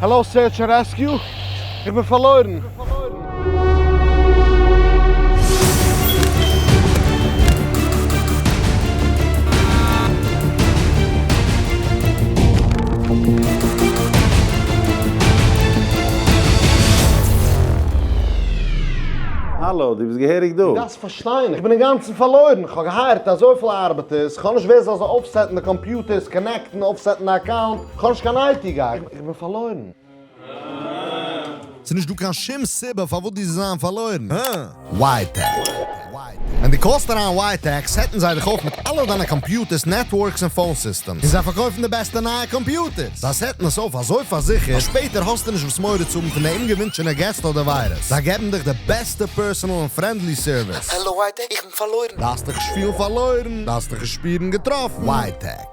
Hello search and rescue? איך בין פארלוירן. האלא, דו ביסט געהעריג דא? דו דארפסט פארשטיין, איך בין אינגאנצן פארלוירן, איך האב געהייערט אזויפיל ארבעטערס, איך האב נישט ווער זאל זיי אויפסעטן די קאמפיוטערס, קאנעקטן, אויפסעטן די account, איך האב נישט קיין IT guy, איך בין פארלוירן. ס'נישט דא קיין שום סיבה פארוואס דו זאלסט זיין פארלוירן. הא? ווייטעק. ווען דו קאלסט אריין ווייטעק סעטן זיי דיך אויף מיט אלע דיינע קאמפיוטערס, networks און phone systems, און זיי פארקויפן די בעסטע נייע קאמפיוטערס. זיי סעטן עס אויף אזוי פארזיכערט אז שפעטער האסטו נישט וואס מורא צו האבן פון די אומגעווינטשענע געסט אדער וויירוס. זיי געבן דיך די בעסטע personal און friendly service. האלא ווייטעק, איך בין פארלוירן. דארפסט דיך נישט פילן פארלוירן, דארפסט דיך נישט שפירן געטראפן. ווייטעק.